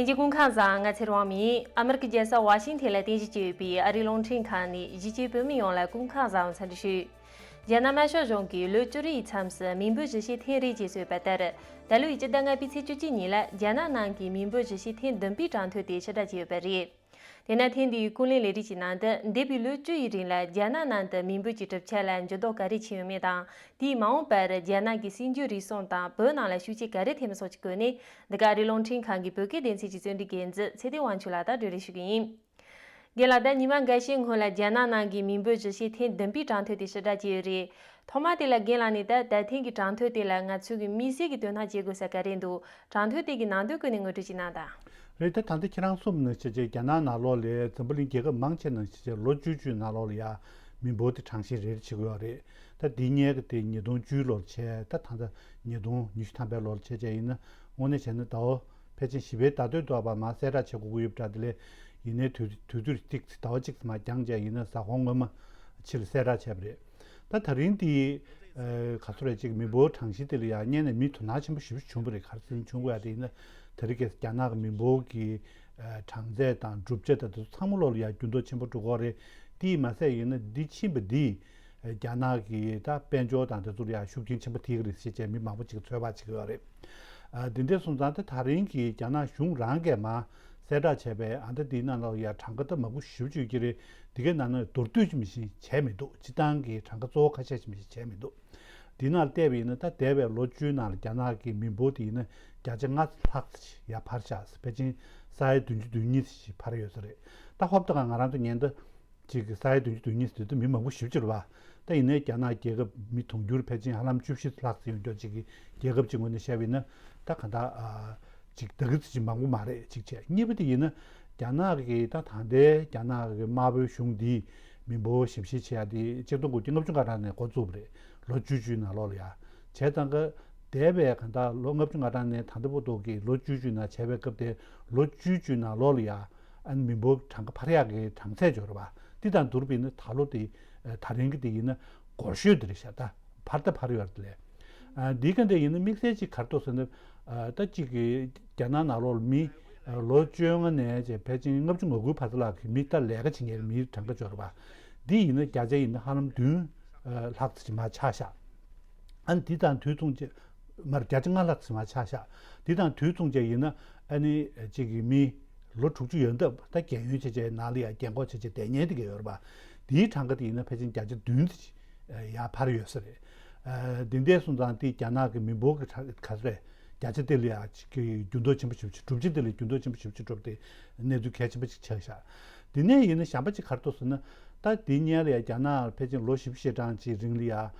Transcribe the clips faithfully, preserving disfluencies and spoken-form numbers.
ལྷན་རྒྱས་སྐུ་ཁམས་བཟང་། ང་ཚེ་རིང་དབང་མོ་ཡིན། ཨ་མི་རི་ཀའི་རྒྱལ་ས་ཝ་ཤིང་ཐན་ལ་རྟེན་གཞི་བྱས་ཡོད་པའི་ཨ་རིའི་རླུང་འཕྲིན་ཁང་ནས་གཞིས་བྱེས་བོད་མི་ཡོངས་ལ་སྐུ་ཁམས་བཟང་འཚམས་འདྲི་ཞུ། རྒྱ་ནག་དམར་ཤོག་གཞུང་གིས་ལོ་བཅུ་རེའི་མཚམས་སུ་མི་འབོར་གཞིས་བྱེས་ཐེངས་རེ་བཅས་སུ་ཡོད་པ་ལྟར། ད་ལོའི་སྤྱི་ཟླ་ལྔ་པའི་ཚེས་བཅུ་གཅིག་ཉིན་ལ་རྒྱ་ནག་ནང་གི་མི་འབོར་གཞིས་བྱེས་ཐེངས་བདུན་པའི་གྲངས་ཐོ་དེ་ཕྱིར་བསྒྲགས་བྱས་ཡོད་པ་རེད། དེས་ན་ཐེངས་འདིའི་ཀུན་གླེང་ལས་རིམ་གྱི་ནང་དུ་འདས་པའི་ལོ་བཅུ་ཡི་རིང་ལ་རྒྱ་ནག་ནང་དུ་མི་འབོར་གྱི་གྲུབ་ཆ་ལ་འགྱུར་ལྡོག་ག་རེ་ཕྱིན་ཡོད་མེད་དང་། དེས་མ་འོངས་པར་རྒྱ་ནག་གི་སྲིད་འབྱོར་རིག་གསུམ་དང་བོད་ནང་ལ་ཤུགས་རྐྱེན་ག་རེ་ཐེབས་མིན་སོགས་ཀྱི་སྐོར་ནས། འདི་ག་ཨ་རིའི་རླུང་འཕྲིན་ཁང་གི་བོད་སྐད་སྡེ་ཚན་གྱི་རྩོམ་སྒྲིག་འགན་འཛིན་ཚེ་བརྟན་དབང་ཕྱུག་ལགས་དང་གྲོས་རེས་ཞུ་གི་ཡིན། རྒན་ལགས། ད་ཉི་མ་འགའ་ཤས་སྔོན་ལ་རྒྱ་ནག་ནང་གི་མི་འབོར་གཞིས་བྱེས་ཐེངས་བདུན་པའི་གྲངས་ཐོ་དེ་ཕྱིར་བསྒྲགས་བྱས་ཡོད་རེད། ཐོག་མ་དེ་ལ་རྒན་ལགས་ནས་ད་ད་ཐེངས་ཀྱི་གྲངས་ཐོ་དེ་ལ་ང་ཚོ་གི་དམིགས་བསལ་གྱི་དོ་སྣང་བྱེད་དགོས་ས་ག་རེ་འདུག་གྲངས་ཐོ་དེ་གི་ནང་དོན་སྐོར་ནས་ངོ་སྤྲོད་ཅིག་གནང་དང་། རེད། ད་ད་ལྟ་ཁྱེད་རང་གསུངས་ནང་བཞིན་བྱས་རྒྱ་ནག་ནང་ལོགས་ལ་འཛམ་བུ་གླིང་རྒྱལ་ཁབ་མང་ཆེ་ནང་བཞིན་བྱས་ལོ་བཅུ་བཅུའི་ནང་ལོགས་ལ་ཡ་མི་འབོར་དེ་གྲངས་བཤེར་རེ་རེ་བྱེད་དགོས་པ་རེད། ད་འདི་སྔོན་གྱི་དེ་ཉིས་སྟོང་བཅུའི་ལོར་བྱས། ད་ད་ལྟ་ཉིས་སྟོང་ཉི་ཤུ་ཐམ་པའི་ལོར་བྱས་བྱས་ཡིན་ན། དངོས་གནས་བྱས་ན་ཟླ་བ་ཕལ་ཆེར་བཞི་པའི་ཟླ་སྟོད་དུ་བ་མར་གསལ་བསྒྲགས་བྱེད་དགོས་ཀྱི་ཡོད་པ་འདྲ། དེ་ལས་ཡིན་ནའི་དུས་དུས་དུས་ཏིག་ཙམ་ཟླ་བ་གཅིག་ཙམ་མར་འགྱངས་བྱས་ཡིན་ན་གཟའ་འཁོར་སྔོན་མ་ཕྱི་ལ་གསལ་བསྒྲགས་བྱས་པ་རེད། ད་ད་རིང་འདི་ཨ་ག་ཚོད་རེད། ཅིག་མི་འབོར་གྲངས་གཞི་དེ་ལ་ཡང་སྔོན་ནས་མི་དོ་སྣང་ཆེན་པོ་ཞེ་པོ་བྱུང་བ་རེད། ག་རེ་ཟེར་ན་བྱུང་དགོས་ཡ་དེ་ཡིན་ན། དེ་རིང་ཁ་སང་རྒྱ་ནག་གི་མི་འབོར་གྱི་ཨ་གྲངས་ཚད་དང་གྲུབ་ཆ་དང་དེ་ཚོ་ཚང་མ་ལོགས་ལ་ཡང་འགྱུར་ལྡོག་ཆེན་པོ་འགྲོ་གི་ཡོད་རེད། དེས་མ་ཟད་ཡིན་ན་འདི་ཕྱིན་པ་འདིས་རྒྱ་ནག་གི་ད་དཔལ་འབྱོར་དང་དེ་ཚོ་ལ་ཡང་ཤུགས་རྐྱེན་ཆེན་པོ་ཐེབས་ཀྱི་རེད་ཟེར་བྱས་མི་མང་པོ་ཅིག་ཚོད་དཔག་བྱེད་ཀྱི་ཡོད་རེད། ཨ་འདི་འདྲ་སོང་ཙང་ད་ད་རིང་གི་རྒྱ་ནག་གཞུང་རང་གིས་མར་གསལ་བསྒྲགས་བྱས་པའི་ཨ་ད་འདིའི་ནང་ལ་ཡང་གྲངས་ཀ་ད་མང་པོ་ཞེ་པོ་ཅིག་ཡོད་ཀྱི་རེད། འདི་གའི་ནང་ན་མདོར་བསྡུས་ཅིག་མི་ཤེས་བྱས་མི་འདུག་སྤྱིར་བཏང་གི་གྲངས་ཀ་གཙོ་བོ་ཁ་ཤས་ཤིག་མི་ཤེས་བྱས་མི་འདུག་འདི་ནང་ལ་བལྟས་པ་ཡིན་ན། ད་འདས་པའི་ལོ་བཅུའི་ནང་ལ་རྒྱ་ནག་གི་མི་འབོར་དེ་ཡིན་ན་བརྒྱ་ཆ་ལྔ་ཙམ་ལྷག་ཙམ་ཞིག་ཡར་འཕར་ཤག་ཕལ་ཆེར་ས་ཡ་བདུན་ཅུ་དོན་གཉིས་ཙམ་ཞིག་འཕར་ཡོད་ས་རེད། ད་ཧོབ་ཏེ་ག་ང་རང་ཚོ་ཉན་ད་ཅིག་གི་ས་ཡ་བདུན་ཅུ་དོན་གཉིས་ཙམ་དེ་ད་མི་མང་པོ་ཞེ་པོ་ཅིག་རེད་པ། ད་ཡིན་ནའི་རྒྱ་ནག་རྒྱལ་ཁབ་མི་དུང་ཕྱུར་ཕལ་ཆེར་ཧ་ལམ་བཅུ་བཞི་ཙམ་ལྷག་ཙམ་ཡོད་མཁན་ཅིག་གི་རྒྱལ་ཁབ་ཅིག་ངོས་ནས་བཤད་པ་ཡིན་ན། ད་ག་ད་ཨ་ཅིག་ད་གི་ཙམ་ཅིག་མང་པོ་མ་རེད། གཅིག་བྱས། གཉིས་པ་དེ་ཡིན་ན། རྒྱ་ནག་གི་ད་ད་ལྟའི་རྒྱ་ནག་གི་དམར་པོའི་གཞུང་འདིས་མི་འབོར་ཞིབ་བཤེར་བྱེད་ཡ་དེ་ཆིག་སྟོང་དགུ་བརྒྱ་ལྔ་བཅུ་ང་གྲངས་ནས་འགོ་བཙུགས་པ་རེད། ལོ་བཅུ་བཅུའི་ནང་ལོགས་ལ་ཡ། བྱས་ཙང་གི་འདས་པའི་ག་ད་ལོ་ལྔ་བཅུ་ང་གྲངས་ནས་ད་ལྟ་བར་དུ་གི་ལོ་བཅུ་བཅུའི་ནང་བྱས་པའི་སྐབས་དེ། ལོ་བཅུ་བཅུའི་ནང་ལོགས་ལ་ཡ་ཨ་ནི་མི་འབོར་གྲངས་ཀ་འཕར་ཡག་གི་གྲངས་ཚད་འབྱོར་བ་འདི་དང་བསྡུར་བ་ཡིན་ན། ད་ལོ་དེ་ད་རིང་གི་དེ་ཡིན་ན་འགོར་ཤོས་དེ་རེད་ཤག་ད་འཕར་ད་འཕར་ཡོད་རེད་ལས། ཨ་འདིའི་སྐབས་དེ་ཡིན་ན་དམིགས་བསལ་ཅིག་ག་རེ་འདུག་ཟེར་ན། ཨ་ད་ཅིག་གི་རྒྱ་ནག་ནང་ལོགས་ལ་མི་ཨ་ལོ་བཅོ་ལྔ་ནས་བྱས་ཕལ་ཆེར་ལྔ་བཅུ་ང་དགུའི་བར་དུ་ལ་གི་མི་ད་ལས་ཀ་བྱེད་མཁན་གྱི་མིའི་གྲངས་ཀ་འབྱོར་བ་འདི་ཡིན་ན་བརྒྱ་ཆ་ཡིན་ན་ཧ་ལམ་བདུན་ཨ་ལྷག་ཙམ་ཅིག་མར་ཆག་ཤག་ཨ་ནི་འདི་དང་དུས་མཚུངས་བྱས་མར་བརྒྱ་ཆ་ལྔ་ལྷག་ཙམ་མར་ཆག་ཤག་འདི་དང་དུས་མཚུངས་བྱས་ཡིན་ན་ཨ་ནི་ཅིག་གི་མི་ལོ་དྲུག་ཅུ་ཡན་འདབ་ད་རྒས་ཡོལ་བྱས་བྱས་ནང་ལ་ཡ་རྒན་འཁོགས་བྱས་བྱས་བསྡད་མཁན་དེ་ག་ཡོད་རེད་པ། དེའི་གྲངས་ཀ་དེ་ཡིན་ན་ཕལ་ཆེར་བརྒྱ་ཆ་བདུན་ཙམ་ཡར་འཕར་ཡོད་ས་རེད། ཨ་འདི་འདྲ་སོང་ཙང་དེ་རྒྱ་ནག་གི་མི་འབོར་གྱི་གྲངས་ག་ཚོད་རེད། བརྒྱ་ཆ་དེ་ལ་ཡ་ཅིག་གི་འགྱུར་ལྡོག་ཆེན་པོ་ཞེ་པོ་ཅིག་གྲུབ་ཆ་དེ་ལ་འགྱུར་ལྡོག་ཆེན་པོ་ཞེ་པོ་ཅིག་གྲུབ་སྟེ་གནས་ཚུལ་གལ་ཆེན་པོ་ཅིག་ཆགས་ཤག་དེ་ནས་ཡིན་ན་གཞན་པ་ཅིག་ག་རེ་འདུག་ཟེར་ན། ད་དེ་སྔོན་ལ་ཡ་རྒྱ་ནག་ཕལ་ཆེར་ལོ་བཞི་བཅུ་ཞེ་གྲངས་ཅིག་རིང་ལ་ཡ་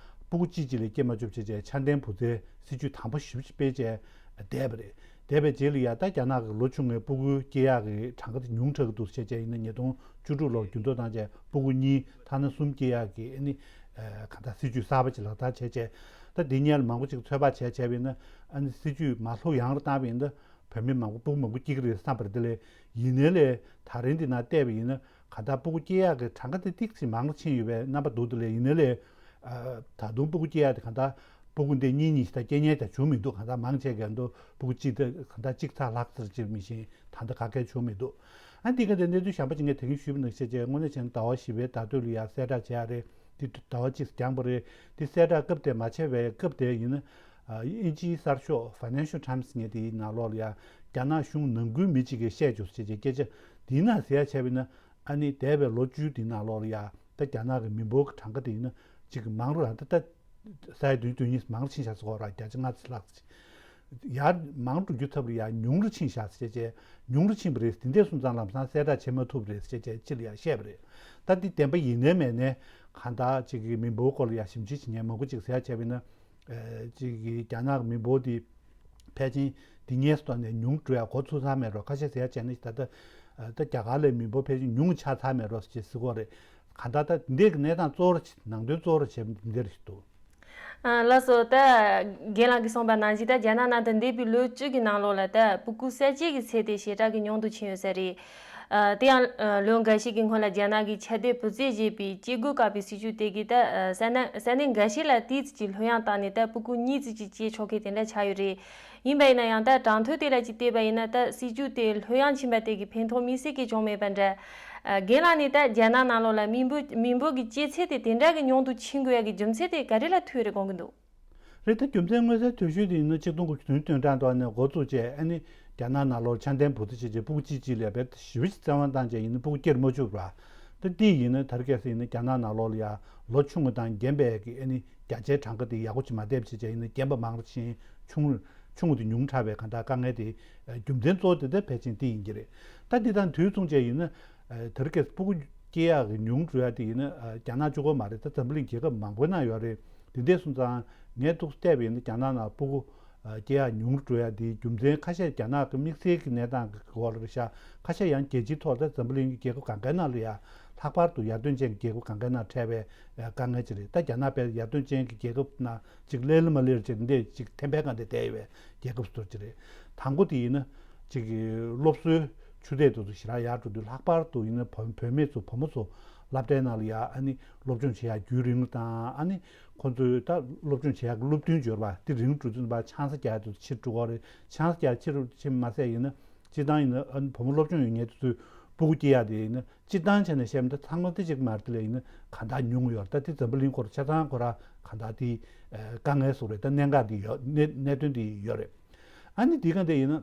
སྤུ་གུ་གཅིག་གཅིག་ལས་སྐྱེས་མ་བཅུག་བྱས་བྱས་འཆར་ལྡན་བུ་བཙའི་སྲིད་ཇུས་དམ་པོ་ཞེ་པོ་ཅིག་སྤེལ་བྱས་བསྡད་པ་རེད། འདས་པའི་རྗེས་ལ་ཡ་ད་རྒྱ་ནག་གི་ལོ་ཆུང་བའི་སྤུ་གུ་སྐྱེ་ཡག་གི་གྲངས་ཀ་དེ་ཉུང་དྲགས་ཀྱི་འདུག་ཟེར་བྱས་བྱས་ཡིན་ན། ཉིས་སྟོང་བཅུ་དྲུག་ལོར་འགྱུར་ལྡོག་བཏང་བྱས་སྤུ་གུ་གཉིས་ཐ་ན་གསུམ་སྐྱེ་ཡག་གི་ཨ་ནི་ཨ་གང་ལྟར་སྲིད་ཇུས་གསར་པ་ཅིག་ལག་བསྟར་བྱས་བྱས། ད་འདི་སྔོན་ལ་མང་པོ་ཅིག་ཚོད་དཔག་བྱས་བྱས་པ་ཡིན་ན། ཨ་ནི་སྲིད་ཇུས་མར་ལྷུག་ཡངས་རུ་བཏང་བ་ཡིན་ན། བོད་མི་མང་པོ་སྤུ་གུ་མང་པོ་སྐྱེ་གི་རེད་བསམ་པ་རེད། དེ་ལས་ཡིན་ནའི་ལས་ད་རིང་འདི་ནང་བལྟས་པ་ཡིན་ན། གང་ལྟར་སྤུ་གུ་སྐྱེ་ཡག་གི་གྲངས་ཀ་དེ་ཏོག་ཙམ་མང་རུ་ཕྱིན་ཡོད་པའི་རྣམ་པ་འདུག་དེ་ལས་ཡིན་ནའི་ལས། ཨ་ད་དུང་སྤུ་གུ་སྐྱེ་ཡག་དེ་གང་ལྟར་སྤུ་གུ་འདི་གཉིས་གཉིས་ཤིག་ད་སྐྱེ་མཁན་ད་བྱུང་མི་འདུག་གང་ལྟར་མང་ཆེ་གས་འདུག་སྤུ་གུ་གཅིག་ད་གང་ལྟར་གཅིག་ཚེག་ལྷག་ཙམ་ཅིག་མིན་ཞིང་ད་ལྟ་ག་གེ་བྱུང་མི་འདུག་ཨ་འདི་ག་དེ་གནས་ཚུལ་གཞན་པ་ཅིག་ངས་དེ་རིང་ཞུས་པ་ནང་བཞིན་བྱས། དངོས་གནས་བྱས་ན་ཟླ་བ་བཞི་པའི་ཟླ་སྟོད་ལ་ཡ་གསལ་བསྒྲགས་བྱས་རེད། དེ་ཟླ་བ་གཅིག་འགྱངས་པ་རེད། དེ་གསལ་བསྒྲགས་སྐབས་དེ་མ་བྱས་པའི་སྐབས་དེ་ཡིན་ན། ཨ་དབྱིན་ཇིའི་གསར་ཤོག་Financial Times ངས་དེའི་ནང་ལོགས་ལ་ཡ་རྒྱ་ནག་གཞུང་ནང་ཁུལ་མི་གཅིག་གིས་བཤད་བྱུང་ཟེར་བྱས་སྐད་ཆ་དེའི་ནང་ཟེར་ཡ་བྱས་པ་ཡིན་ན། ཨ་ནི་འདས་པའི་ལོ་བཅུའི་དེའི་ནང་ལོགས་ལ་ཡ་ད་རྒྱ་ནག་གི་མི་འབོར་གྱི་གྲངས་ཀ་དེ་ཡིན་ན་ཅིག་མང་རུ། ཨ་ད་ད་ས་ཡ་བདུན་ཅུ་དོན་གཉིས་མང་རུ་ཕྱིན་ཤག་ཟེར་གོ་ར། བརྒྱ་ཆ་ལྔ་ཙམ་ལྷག་ཙམ་ཡར་མང་རུ་འགྱུར་ཐབས་ལ་ཡ་ཉུང་རུ་ཕྱིན་ཤག་ཟེར་བྱས་ཉུང་རུ་ཕྱིན་པ་རེད། དེ་འདྲ་སོང་ཙང་ལམ་སང་གསལ་བསྒྲགས་བྱེད་མ་ཐུབ་པ་རེད་ཟེར་བྱས་སྤྱི་ལ་ཡ་བཤད་པ་རེད། ད་འདི་བདེན་པ་ཡིན་ནའི་མེད་ནའི་གང་ལྟར་ཅིག་གི་མི་འབོར་སྐོར་ལ་ཡ་ཞིབ་འཇུག་བྱེད་མཁན་མང་པོ་ཅིག་ཟེར་ཡ་བྱས་པ་ཡིན་ན། ཨ་ཅིག་གི་རྒྱ་ནག་གི་མི་འབོར་འདི་ཕལ་ཆེར་འདི་སྔོན་ཐོག་ནས་ཉུང་འགྲོ་ཡ་འགོ་ཚུགས་ཚར་མེད་རོགས། ཁ་ཤས་ཟེར་ཡ་བྱས་ན་ད་ལྟ་ཨ་ད་རྒྱ་གར་ལ་མི་འབོར་ཕལ་ཆེར་ཉུང་ཆགས་ཚར་མེད་རོགས་ཟེར་ཟེར་གོ་རེད། གང་ལྟར་ད་འདི་གི་གནས་སྟངས་གཙོ་བོར་ནང་དོན་གཙོ་བོར་བྱས་འདིར་འདུག་ཨ་ལགས་སོ། ད་རྒན་ལགས་ཀྱིས་གསུངས་པ་ནང་བཞིན་ད་རྒྱ་ནག་ནང་དུ་འདས་པའི་ལོ་བཅུ་གི་ནང་ལོགས་ལ་ད་སྤུ་གུ་གསར་སྐྱེས་ཀྱི་ཚད་དེ་ཞེ་དྲག་གི་ཉུང་དུ་ཕྱིན་ཡོད་ས་རེད། ཨ། དེ་ཡང་ཨ་ལོ་འགའ་ཤས་ཀྱི་སྔོན་ལ་རྒྱ་ནག་གིས་ཁྱབ་གདལ་བུ་བཙའ་བྱས་པའི་སྐྱེ་སྒོ་བཀག་པའི་སྲིད་ཇུས་དེ་གིས་ད་ཨ་ས་གནས་ས་གནས་འགའ་ཤས་ལ་དུས་ཚོད་ཀྱི་ལྷོད་ཡངས་བཏང་ནས་ད་སྤུ་གུ་གཉིས་ཙམ་ཅིག་སྐྱེ་ཆོག་མཁན་དེ་འདྲ་ཆགས་ཡོད་རེད། ཡིན་པ་ཡིན་ན་ཡང་ད་གྲངས་ཐོ་དེ་ལ་ཅིག་བལྟས་པ་ཡིན་ན་ད་སྲིད་ཇུས་དེ་ལྷོད་ཡངས་ཕྱིན་པ་དེ་གིས་ཕན་ཐོགས་དམིགས་བསལ་གྱི་བྱུང་མེད་པ་འདྲ། ཨ་རྒན་ལགས་ནས་ད་རྒྱ་ནག་ནང་ལོགས་ལ་མི་འབོར་མི་འབོར་གྱི་སྐྱེ་ཚད་དེ་དེ་འདྲ་གི་ཉུང་དུ་ཕྱིན་དགོས་ཡ་གི་རྒྱུ་མཚན་དེ་ག་རེ་ལ་ཐུག་ཡོད་རེད་དགོངས་ཀྱི་འདུག་རེད། ད་རྒྱུ་མཚན་མངོན་གསལ་དོད་ཤོས་དེ་ཡིན་ན་ཆིག་སྟོང་དགུ་བརྒྱ་དོན་དོན་གྲངས་ཐོག་ནས་འགོ་བཙུགས་བྱས། ཨ་ནི་རྒྱ་ནག་ནང་ལོགས་ཆ་ལྡན་བུ་ཚ་བྱས་བྱས་སྤུ་གུ་གཅིག་གཅིག་ལ་རྦད་ཞེ་པོ་ཅིག་བཙན་དབང་བཏང་བྱས་ཡིན་ན་སྤུ་གུ་སྐྱེ་མ་བཅུག་པ། ད་དེ་ཡིན་ན་དེ་རིང་ཁ་སང་ཡིན་ན་རྒྱ་ནག་ནང་ལོགས་ལ་ཡ་ལོ་ཆུང་ངུ་དང་རྒན་པའི་གི་ཨ་ནི་བརྒྱ་ཆའི་གྲངས་ཀ་དེ་ཡག་པོ་ཅིག་མ་བསྡད་པ་བྱས་བྱས་ཡིན་ན་རྒན་པ་མང་རུ་ཕྱིན། ཆུང་ཆུང་ངུ་དེ་ཉུང་དྲགས་པའི་གང་ལྟར་དཀའ་ངལ་དེ་རྒྱུ་མཚན་གཙོ་བོ་དེ་ད་ཕལ་ཆེར་དེ་ཡིན་གྱི་རེད། ད་འདི་དང་དུས་མཚུངས་བྱས་ཡིན་ན་དེ་རིང་ཁ་སང་སྤུ་གུ་སྐྱེ་ཡག་གི་ཉུང་འགྲོ་ཡ་དེ་ཡིན་ན་རྒྱ་ནག་གཅིག་པོ་མ་རེད། ད་འཛམ་བུ་གླིང་རྒྱལ་ཁབ་མང་པོའི་ནང་ཡོད་རེད། དེ་འདྲ་སོང་ཙང་ངས་ཏོག་ཙམ་བལྟས་པ་ཡིན་ན་རྒྱ་ནག་ནང་སྤུ་གུ་ཨ་སྐྱེ་ཡག་ཉུང་རུ་འགྲོ་ཡག་དེའི་རྒྱུ་མཚན་ཁ་ཤས་རྒྱ་ནག་གི་དམིགས་བསལ་གྱི་གནས་སྟངས་ཀྱི་འོག་ལ་རེད་ཤག་ཁ་ཤས་ཡང་རྒྱལ་སྤྱིའི་ཐོག་ད་འཛམ་བུ་གླིང་གི་རྒྱལ་ཁབ་གང་གའི་ནང་ལ་ཡ་ལྷག་པར་དུ་ཡར་ཐོན་ཅན་གྱི་རྒྱལ་ཁབ་གང་གའི་ནང་འཕྲད་པའི་ཨ་དཀའ་ངལ་ཅིག་རེད། ད་རྒྱ་ནག་དཔེ་ཡར་ཐོན་ཅན་གྱི་རྒྱལ་ཁབ་ནང་ཅིག་སླེབས་ལ་མ་སླེབས་ཅིག་འདི་ཅིག་ཐེམ་པའི་སྒང་དེ་བསྡད་ཡོད་པའི་རྒྱལ་ཁབ་ཚོ་ཅིག་རེད། དང་པོ་དེ་ཡིན་ན་ཅིག་གི་སློབ་གསོའི་ཆུ་ཚད་དེ་ཚོ་ཞེ་དྲག་ཡར་འགྲོ་དུས་ལྷག་པར་དུ་ཡིན་ན་བུ་བུད་མེད་ཚོ་བུ་མོ་ཚོ་སློབ་གྲྭའི་ནང་ལ་ཡ་ཨ་ནི་སློབ་སྦྱོང་བྱེད་ཡག་རྒྱུན་རིང་དང་ཨ་ནི་ཁོ་ཚོས་ད་སློབ་སྦྱོང་བྱེད་ཡག་གི་སློབ་ཐུན་འབྱོར་བ་དེ་རིང་འགྲོ་དུས་ཙམ་པ་ཆང་ས་རྒྱག་དུས་ཕྱིར་འགྲོ་གི་རེད། ཆང་ས་རྒྱག་ཕྱིར་ཕྱིན་མ་ཟད་ཡིན་ན་སྤྱིར་བཏང་ཡིན་ན་ཨ་ནི་བུ་མོ་སློབ་སྦྱོང་ཡོད་མཁན་དེ་ཚོས་སྤུ་གུ་སྐྱེ་ཡག་དེ་ཡིན་ན་སྤྱིར་བཏང་བྱས་ནས་བཤད་མི་ད་ཚང་མ་དེ་གཅིག་མ་རེད། དེ་ལས་ཡིན་ན་གང་ལྟར་ཉུང་ཡོད་རེད། ད་དེ་འཛམ་བུ་གླིང་སྐོར་ཆ་ཚང་ཁོ་ར་གང་ལྟར་དེ་དཀའ་ངལ་བཟོ་རེད། ད་གནད་འགག་དེ་ཡོད། གནད་གནད་དོན་དེ་ཡོད་རེད། ཨ་ནི་དེ་ག་འདྲ་ཡིན་ན།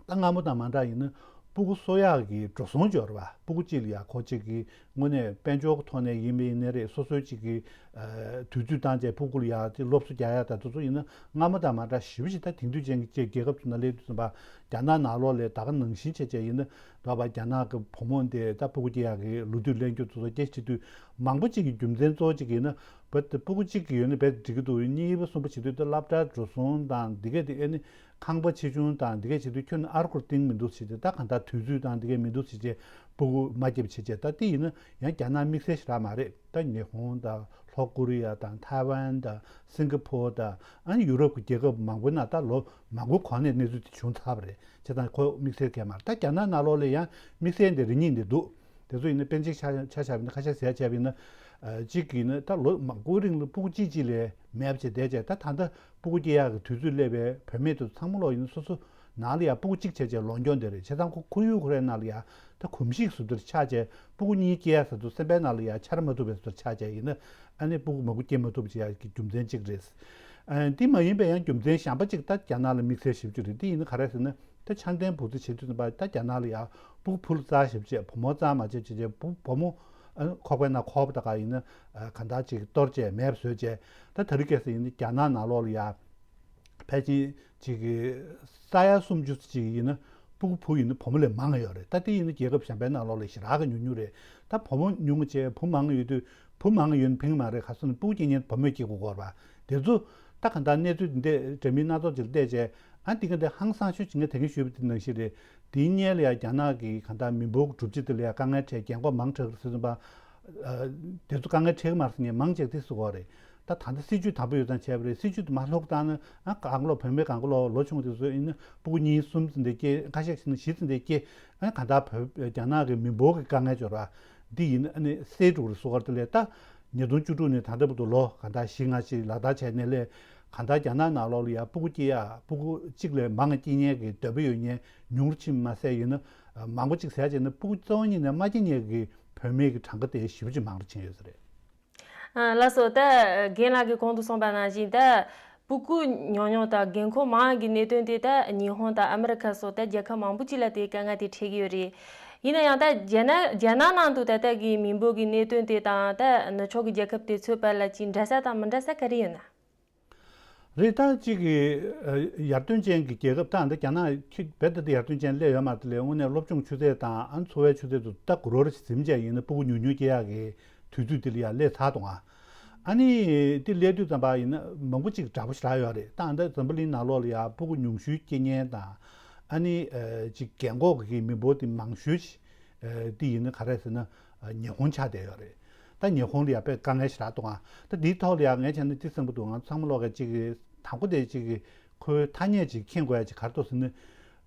ད་སྔ་མོ་དང་མ་འདྲ་ཡིན་ན་སྤུ་གུ་གསོ་ཡག་གི་འགྲོ་སོང་འབྱོར་བ། སྤུ་གུ་གཅིག་ལ་ཡ་ཁོ་གཅིག་གི་དངོས་གནས་དཔལ་འབྱོར་གྱི་ཐོག་ནས་ཡིན་པ་ཡིན་ནའི་རེད། སོ་སོའི་གཅིག་གི་ཨ་དུས་ཚོད་བཏང་བྱས་སྤུ་གུ་ལ་ཡ་དེ་སློབ་གསོ་རྒྱག་ཡག་ད་དེ་ཚོ་ཡིན་ན་སྔ་མོ་དང་མ་འདྲ་ཞེ་པོ་ཅིག་ད་དེང་དུས་ཅན་གྱི་རྒྱལ་ཁབ་ཚོ་ནང་སླེབས་དུས་ཙམ་པ་རྒྱ་ནག་ནང་ལོགས་ལ་ད་ག་ནང་བཞིན་བྱས་བྱས་ཡིན་ན་འདྲ་བ་རྒྱ་ནག་གི་བུ་མོ་འདི་ད་སྤུ་གུ་སྐྱེ་ཡག་གི་ལོ་དུས་གླེང་རྒྱུ་དེ་ཚོ་སྐད་ཆ་དྲིས་དུས་མང་པོ་ཅིག་གི་རྒྱུ་མཚན་གཙོ་བོ་གཅིག་ཡིན་ན་བ་དེ་སྤུ་གུ་གཅིག་གི་ཡོད་ན་རྦད་དེ་འགྲིག་གི་འདུག་གཉིས་པ་གསུམ་པ་བྱེད་དུས་ད་སློབ་གྲྭ་འགྲོ་སོང་དང་འདི་ག་དེ་ཨ་ནི། ཁང་པ་ཆེ་ཆུང་དང་འདི་གས་བྱེད་དུས་ཁྱོན་ཨར་ཁུར་སྟེང་མི་འདུག་བྱེད་དེ་ད་གང་ལྟར་དུས་ཚོད་དང་འདི་གས་མི་འདུག་བྱེད་ཅེས་སྤུ་གུ་མ་སྐྱེས་བྱེད་ཅེས་ད་དེ་ཡིན་ན་ཡང་རྒྱ་ནག་དམིགས་བསལ་ཞིག་རག་མ་རེད། ད་ཉི་ཧོང་དང་ལྷོ་ཀོ་རི་ཡ་དང་ཐའེ་ཝན་དང་སིང་ག་ཕོར་དང་ཨ་ནི་ཡུ་རོབ་ཀྱི་རྒྱལ་ཁབ་མང་པོའི་ནང་ད་ལོ་མང་པོའི་གོང་ནས་གནས་ཚུལ་དེ་བྱུང་ཚར་བ་རེད། བྱས་ཙང་ཁོ་དམིགས་བསལ་གང་ཡང་མ་རེད། ད་རྒྱ་ནག་ནང་ལོགས་ལ་ཡང་དམིགས་བསལ་འདི་རེ་གཉིས་འདི་འདུག་དེ་ཚོ་ཡིན་ན་དཔེ་ཆ་ཆ་ཆ་བཞག་པ་ཡིན་ན་ཁ་ཤས་ཟེར་བྱས་པ་ཡིན་ན། ཨ་གཅིག་ཡིན་ན་ད་ལོ་མང་པོའི་རིང་ལ་སྤུ་གུ་གཅིག་གཅིག་ལས་མེད་པ་བྱས་བསྡད་བྱས་ད་ད་ལྟ་སྤུ་གུ་སྐྱེ་ཡག་གི་དུས་ཚོད་སླེབས་པའི་བུད་མེད་དེ་ཚོ་ཚང་མ་ལོག་ཡིན་ན་སོ་སོ་ནང་ལ་ཡ་སྤུ་གུ་གཅིག་བྱས་བྱས་ལོག་འགྱོ་བསྡད་རེད། བྱས་ཙང་ཁོ་ཁོར་ཡུག་ཁོ་རའི་ནང་ལ་ཡ་ད་གོམས་གཤིས་བཟོ་འདིར་ཆགས་བྱས་སྤུ་གུ་གཉིས་སྐྱེ་ཡག་ཟེར་དུས་སེམས་པའི་ནང་ལ་ཡ་འཆར་མ་ཐུབ་པའི་བཟོ་འདིར་ཆགས་བྱས་ཡིན་ན་ཨ་ནི་སྤུ་གུ་མང་པོ་སྐྱེ་མ་ཐུབ་བྱེད་ཡག་གི་རྒྱུ་མཚན་གཅིག་རེད། ཨ་འདི་མ་ཡིན་པའི་ཡང་རྒྱུ་མཚན་གཞན་པ་གཅིག་ད་རྒྱ་ནག་ལ་དམིགས་བསལ་ཞེ་པོ་ཅིག་རེད། འདི་ཡིན་ན་ག་རེ་ཟེར་ན། ད་ཆ་ལྡན་བུ་ཚ་བྱེད་དུས་ཙམ་པ་ད་རྒྱ་ནག་ལ་ཡ་སྤུ་གུ་ཕུལ་རྩ་ཞབས་བྱས་བུ་མོ་རྩ་མ་བྱས་བྱས་བྱས་བུ་བུ་མོ་ཨ་ཁོག་པའི་ནང་ཁོག་པ་ད་ག་ཡིན་ན་ཨ་ག་འདྲ་ཅིག་གཏོར་བྱས་མེད་པ་བཟོས་བྱས། ད་དེ་རིང་ཁ་སང་ཡིན་ན་རྒྱ་ནག་ནང་ལོགས་ལ་ཡ་ཕལ་ཆེར་ཅིག་གི་ས་ཡ་སུམ་ཅུ་ཅིག་ཡིན་ན་སྤུ་གུ་བུ་ཡིན་ན་བུ་མོ་ལས་མང་ཡོད་རེད། ད་དེ་ཡིན་ན་རྒྱལ་ཁབ་གཞན་པའི་ནང་ལོགས་ལ་ཞེ་དྲག་གི་ཉུང་ཉུང་རེད། ད་བུ་མོ་ཉུང་ངུ་བྱས་བུ་མང་ཡོད་དུས་བུ་མང་ཡོད་ན་ཕན་གི་མ་རེད། ག་ཟེར་ན་སྤུ་གུ་སྐྱེ་མཁན་བུ་མོས་སྐྱེ་དགོས་ཀྱི་ཡོད་རེད་པ། དེ་ཚོ་ད་ག་འདྲ་གནས་ཚུལ་འདི་འདྲ་འདྲ་མིན་སྣ་ཚོགས་ཅིག་ལ་བལྟས་བྱས། ཨ་འདི་ག་འདི་ཧང་སང་ཤོས་ཅིག་ངས་དེ་གིན་ཞུས་པ་དེ་ནང་བཞིན་རེད། དེའི་སྔོན་ལ་ཡང་རྒྱ་ནག་གི་གང་ལྟར་མི་འབོར་གྱི་གྲུབ་ཆ་དེ་ལ་ཡང་དཀའ་ངལ་འཕྲད། རྒན་འཁོགས་མང་དྲགས་ཟེར་ཙམ་པ། ཨ་དེ་ཚོ་དཀའ་ངལ་འཕྲད་ཀྱི་མ་རེད་ཟེར་མཁན་མང་ཆེ་དེ་ཟེར་གྱི་ཡོད་རེད། ད་ད་ལྟ་སྲིད་ཇུས་དམ་པོ་ཡོད་ཙང་བྱས་པ་རེད། སྲིད་ཇུས་དེ་མར་ལྷུག་བཏང་ན་ཨ་གང་ལོ་བུད་མེད་གང་ག་ལོ་ལོ་ཆུང་དེ་ཚོ་ཡིན་ན་སྤུ་གུ་གཉིས་གསུམ་ཙམ་དེ་སྐྱེ། ཁ་ཤས་ཤིག་ན་བཞི་ཙམ་དེ་སྐྱེ། ཨ་གང་ལྟར་བོད་རྒྱ་ནག་གི་མི་འབོར་གྱི་དཀའ་ངལ་སྦྱོར་བ་འདི་ཡིན་ཨ་ནི་སེལ་འགྲོ་གི་རེད་ཟེར་གྱི་ཡོད་རེད། དེ་ལས་ད་ཉིས་སྟོང་བཅུ་དྲུག་ནས་ད་ལྟ་བར་དུ་ལོ་གང་ལྟར་བཞི་ལྔ་ཅིག་ལག་བསྟར་བྱས་ནས་ལས། གང་ལྟར་རྒྱ་ནག་ནང་ལོགས་ལ་ཡ་སྤུ་གུ་སྐྱེ་ཡ་སྤུ་གུ་གཅིག་ལས་མང་བ་སྐྱེ་མཁན་གྱི་འདོད་པ་ཡོད་མཁན་ཉུང་རུ་ཕྱིན་མ་ཟད་ཡིན་ན་མང་པོ་ཅིག་ཟེར་བྱས་ན་སྤུ་གུ་རྩ་བ་ཉིད་ནས་མ་སྐྱེ་མཁན་གྱི་བུད་མེད་ཀྱི་གྲངས་ཀ་དེ་ཞེ་པོ་ཅིག་མང་རུ་ཕྱིན་ཡོད་ས་རེད། ཨ་ལགས་སོ། ད་རྒན་ལགས་ཀྱིས་གོང་དུ་གསུངས་པ་ནང་བཞིན་ད་སྤུ་གུ་ཉུང་ཉུང་དང་རྒན་འཁོགས་མང་གི་གནད་དོན་དེ་ད་ཉི་ཧོང་དང་ཨ་མི་རི་ཁ་སོགས་ད་རྒྱལ་ཁབ་མང་པོ་ཅིག་ལ་དེ་དཀའ་ངལ་དེ་འཕྲད་ཀྱི་ཡོད་རེད། ཡིན་ན་ཡང་ད་རྒྱ་ནག་རྒྱ་ནག་ནང་དུ་ད་ལྟ་གི་མི་འབོར་གྱི་གནད་དོན་དེ་དང་ད་ནུབ་ཕྱོགས་ཀྱི་རྒྱལ་ཁབ་དེ་ཚོའི་བར་ལ་ཅིག་འདྲ་ས་དང་མི་འདྲ་ས་ག་རེ་ཡོད་ན། རེད། ད་གཅིག་གི་ཨ་ཡར་ཐོན་ཅན་གྱི་རྒྱལ་ཁབ་དང་ད་རྒྱ་ནག་ཁྱི་རྦད་དེ་ད་ཡར་ཐོན་ཅན་སླེབས་ཡོད་མ་རེད་དེ་ལས་དངོས་གནས་སློབ་སྦྱོང་ཆུ་ཚད་དང་ཨ་འཚོ་བའི་ཆུ་ཚད་དུ་ད་གུ་རོར་ཟིམ་བྱས་ཡིན་ན་སྤུ་གུ་ཉུང་ཉུང་སྐྱེ་ཡག་གི་དུས་ཚོད་དེ་ལ་ཡར་སླེབས་ཚར་འདུག་ཨ། ཨ་ནི་དེ་སླེབས་དུས་ཙམ་པ་ཡིན་ན་མང་པོ་ཅིག་འདྲ་པོ་ཞིག་རག་ཡོད་རེད། ད་ད་འཛམ་བུ་གླིང་ནང་ལོགས་ལ་ཡ་སྤུ་གུ་ཉུང་ཤོས་སྐྱེ་མཁན་དང་ཨ་ནི་ཨ་ཅིག་རྒན་འཁོགས་ཀྱི་མི་འབོར་དེ་མང་ཤོས་ཤིག་ཨ་དེ་ཡིན་ན་ག་རེ་ཟེར་ན་ཨ་ཉི་ཧོང་ཆགས་བསྡད་ཡོད་རེད། ད་ཉི་ཧོང་ལ་ཡ་དཔེ་དཀའ་ངལ་ཞེ་དྲག་འདུག་ཨ། ད་དེའི་ཐོག་ལ་ཡ་ངས་བྱས་ན་དེ་བསམ་གྱི་འདུག་ང་ཚང་མ་ལོག་གི་གཅིག་གི་དང་པོ་དེ་གཅིག་གི་ཁོའི་ཐ་སྙད་ཅིག་མཁྱེན་དགོས་ཡ་ཅིག་ག་རེ་འདུག་ཟེར་ན།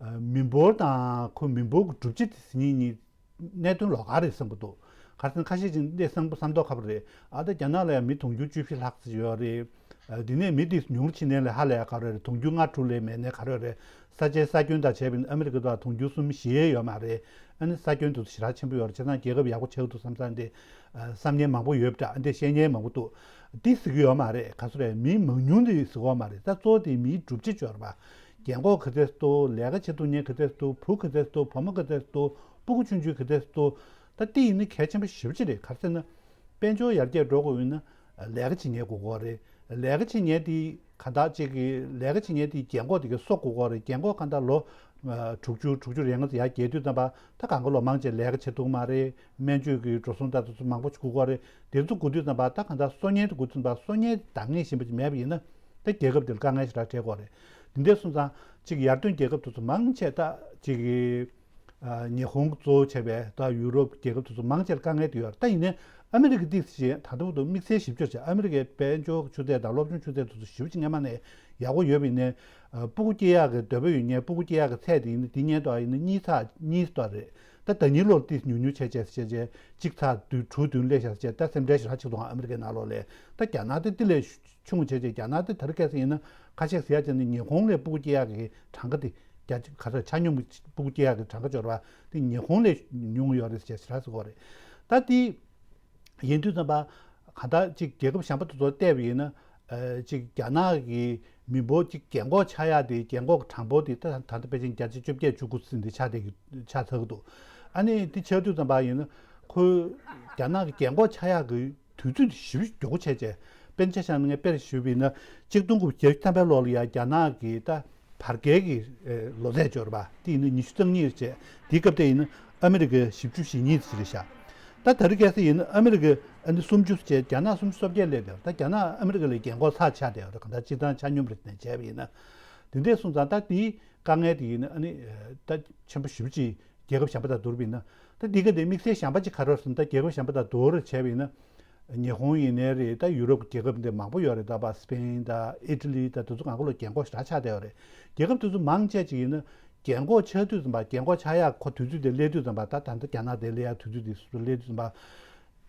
ཨ་མི་འབོར་དང་ཁོའི་མི་འབོར་གྱི་གྲུབ་ཆ་དེ་ཟེར་མཁན་གཉིས་ གནད་དོན་ལོགས་ཀ་རེད་བསམ་གྱི་འདུག་ག་རེ་ཟེར་ན་ཁ་ཤས་ཀྱིས་འདི་བསམ་བསམ་མདོག་ཁ་པོ་རེད། ཨ་ད་རྒྱ་ནག་ལ་ཡང་མི་དུང་ཕྱུར་བཅུ་བཞི་ལྷག་ཙམ་ཡོད་རེད། ཨ་འདི་ནས་མི་དེ་ཉུང་རུ་ཕྱིན་ནའི་ལས་ཧ་ལས་ཡག་ག་རེ་རེད། དུང་ཕྱུར་ལྔ་དྲུག་ལས་མེད་ནའི་ག་རེ་རེད། ས་ཆའི་ས་ཁྱོན་དང་བྱས་པ་ཡིན་ན་ཨ་མི་རི་ཀ་དང་དུང་ཕྱུར་གསུམ་བཞི་ཡོད་མ་རེད། ཨ་ནི་ས་ཁྱོན་དེ་ཚོ་ཞེ་དྲག་ཆེན་པོ་ཡོད་རེད། བྱས་ཙང་རྒྱལ་ཁབ་ཡག་པོ་ཆགས་འདུག་བསམ་ས་འདི་ཨ་བསམ་མཁན་མང་པོ་ཡོད་པ་འདྲ། འདི་བཤད་མཁན་མང་པོ་འདུག་འདི་ཟེར་གྱི་ཡོད་མ་རེད། ག་ཚོད་རེད། མི་མང་ཉུང་འདི་ཟེར་གྱི་ཡོད་མ་རེད། ད་གཙོ་བོ་དེ་མིའི་གྲུབ་ཆ་ཅིག་ཡོད་རེད་པ། རྒན་གོག་ག་ཚོད་འདུག་ལས་ཀ་བྱེད་ཐུབ་མཁན་ག་ཚོད་འདུག་བུ་ག་ཚོད་འདུག་བུ་མོ་ག་ཚོད་འདུག་སྤུ་གུ་ཆུང་ཆུང་ག་ཚོད་འདུག་ད་འདི་ཡིན་ན་གལ་ཆེན་པོ་ཞེ་པོ་ཅིག་རེད། ག་རེ་ཟེར་ན། དཔལ་འབྱོར་ཡར་རྒྱས་འགྲོ་དགོས་ཡིན་ན་ལས་ཀ་བྱེད་མཁན་དགོས་ཀྱི་ཡོད་རེད། ལས་ཀ་བྱེད་མཁན་དེ་ག་འདྲ་ཅིག་གི་ལས་ཀ་བྱེད་མཁན་དེ་རྒན་གོག་དེ་གའི་གསོ་དགོས་ཀྱི་ཡོད་རེད། རྒན་གོག་ག་འདྲ་ལོ་ཨ་དྲུག་ཅུ་དྲུག་ཅུ་རེ་ལྔ་ཙམ་ཡར་རྒྱས་དུས་ཙམ་པ་ད་གང་ག་ལོ་མང་ཆེ་ལས་ཀ་བྱེད་ཐུབ་ཀྱི་མ་རེད། སྨན་བཅོས་ཀྱི་འགྲོ་སོང་ད་དེ་ཚོ་མང་པོ་ཞིག་དགོས་ཀྱི་ཡོད་རེད། དེ་ཚོ་དགོས་དུས་ཙམ་པ་ད་ག་འདྲ་གསོ་མཁན་དེ་དགོས་དུས་ཙམ་པ་གསོ་མཁན་འདང་ངེས་བཞིན་པ་ཅིག་མེད་པ་ཡིན་ན་ད་རྒྱལ་ཁབ་དེར་དཀའ་ངལ་ཞེ་དྲག་འཕྲད་ཀྱི་ཡོད་རེད། འདི་འདྲ་སོང་ཙང་ཅིག་ཡར་ཐོན་རྒྱལ་ཁབ་དེ་ཚོ་མང་ཆེ་ད་ཅིག་གི་ཨ་ཉི་ཧོང་གཙོ་བོ་བྱས་པའི་ད་ཡུ་རོབ་རྒྱལ་ཁབ་དེ་ཚོ་མང་ཆེར་དཀའ་ངལ་དེ་ཡོད་རེད། ད་ཡིན་ནའི་ཨ་མི་རི་ཀ་ཏིས་ཞེས་ད་དུང་དུ་དམིགས་བསལ་ཞིབ་བརྗོད་བྱས། ཨ་མི་རི་ཀའི་དཔལ་འབྱོར་ཆུ་ཚད་དང་སློབ་སྦྱོང་ཆུ་ཚད་དེ་ཚོ་ཞེ་པོ་ཅིག་སྔོན་མ་ནས་ཡག་པོ་ཡོད་པ་ཡིན་ནའི་ཨ་སྤུ་གུ་སྐྱེ་ཡག་གི་འདོད་པ་ཡོད་མཁན་སྤུ་གུ་སྐྱེ་ཡག་གི་ཚད་དེ་ཡིན་ན་འདི་སྔོན་དུ་ཡིན་ན་གཉིས་ཚེག་གཉིས་ཙམ་རེད། ད་ཟླ་ཉིན་ལོར་ཏིས་ཉུང་ཉུང་བྱས་བྱས་བྱས་བྱས་གཅིག་ཚེག་བདུན་དྲུག་བདུན་སླེབས་བཞག་བྱས་ད་སེམས་ཁྲལ་ཞེ་དྲག་བྱེད་འདུག་ཨ་མི་རི་ཀའི་ནང་ལོགས་ལ། ད་རྒྱ་ནག་དེ་དེ་ལས་ཆུང་བྱས་བྱས་རྒྱ་ནག་དེ་ད་རེས་ཁ་སང་ཡིན་ན་ཁ་ཤས་ཟེར་ཡག་བྱས་ན་ཉི་ཧོང་ལས་སྤུ་གུ་སྐྱེ་ཡག་གི་གྲངས་ཀ་དེ་རྒྱ་ག་ཚོད་ཆ་སྙོམས་སྤུ་གུ་སྐྱེ་ཡག་གི་གྲངས་ཀ་འབྱོར་བ་དེ་ཉི་ཧོང་ལས་ཉུང་ཡོད་རེད་ཟེར་ཞེ་དྲག་ཟེར་གྱི་ཡོད་རེད། ད་དེ་ཡིན་དུས་ཙམ་པ་གང་ལྟར་ཅིག་རྒྱལ་ཁབ་གཞན་པ་དེ་ཚོ་བལྟས་པ་ཡིན་ན་ཨ་ཅིག་རྒྱ་ནག་གི་མི་འབོར་ཅིག་རྒན་གོག་ཆགས་ཡག་དེ་རྒན་གོག་གྲངས་འབོར་དེ་ད་ད་ལྟ་ཕལ་ཆེར་བརྒྱ་ཆ་བཅོ་བརྒྱད་བཅུ་དགུ་ཙམ་དེ་ཆགས་བསྡད་ཀྱི་ཆགས་ཚར་གྱི་འདུག་ཨ་ནི་དེ་ཆགས་དུས་ཙམ་པ་ཡིན་ན་ཁོ་རྒྱ་ནག་གི་རྒན་གོག་ཆགས་ཡག་གི་དུས་ཚོད་དེ་ཞེ་པོ་མགྱོགས་པོ་བྱས་བྱས། དཔེར་ན་ཆ་བཞག་ན་ངས་དཔེར་ཞུས་པ་ཡིན་ན་གཅིག་སྟོང་དགུ་བརྒྱ་བརྒྱད་ཅུ་ཐམ་པའི་ལོ་ལ་ཡ་རྒྱ་ནག་གི་ད་བར་བརྒལ་གྱི་ཨེ་ལོ་ཚད་འབྱོར་བ་དེ་ཡིན་ན་ཉི་ཤུ་རྩ་གཉིས་རེད་བྱས། དེའི་སྐབས་དེ་ཡིན་ན་ཨ་མི་རི་ཀ་བཞི་བཅུ་ཞེ་གཉིས་ཙམ་རེད་ཤག་ད་ད་རེས་ཁ་སང་ཡིན་ན་ཨ་མི་རི་ཀ་ཨ་ནི་སུམ་ཅུ་བྱས་རྒྱ་ནག་སུམ་ཅུ་སོ་བརྒྱད་སླེབས་བསྡད་པ། ད་རྒྱ་ནག་ཨ་མི་རི་ཀ་ལས་རྒན་གོག་ཚ་ཆགས་བསྡད་པ་རེད། གང་ལྟར་སྤྱིར་བཏང་ཆ་སྙོམས་རེད་ནས་བྱས་པ་ཡིན་ན། དེ་འདྲ་སོང་ཙང་ད་དེའི་དཀའ་ངལ་དེ་ཡིན་ན་ཨ་ནི་ད་ཆེན་པོ་ཞེ་པོ་ཅིག་རྒྱལ་ཁབ་གཞན་པ་དང་བསྡུར་བ་ཡིན་ན། ད་འདི་ག་དེ་དམིགས་བསལ་གཞན་པ་ཅིག་ག་རེ་རེད་ཟེར་ན། ད་རྒྱལ་ཁབ་གཞན་པ་དང་བསྡུར་བྱས་པ་ཡིན་ན། ཉི་ཧོང་ཡིན་ནའི་རེད། ད་ཡུ་རོབ་རྒྱལ་ཁབ་འདི་མང་པོ་ཡོད་རེད། ད་པ་སི་པེན་དང་ཨི་ཊ་ལི་དང་དེ་ཚོ་གང་ག་ལོ་རྒན་གོག་ཞེ་དྲག་ཆགས་བསྡད་ཡོད་རེད། རྒྱལ་ཁབ་དེ་ཚོ་མང་ཆེ་ཅིག་ཡིན་ན་རྒན་གོག་ཆགས་དུས་ཙམ་པ་རྒན་གོག་ཆགས་ཡག་ཁོ་དུས་ཚོད་དེ་སླེབས་དུས་ཙམ་པ་ད་ད་ལྟ་རྒྱ་ནག་དེ་སླེབས་ཡག་དུས་ཚོད་དེ་སླེབས་དུས་ཙམ་པ།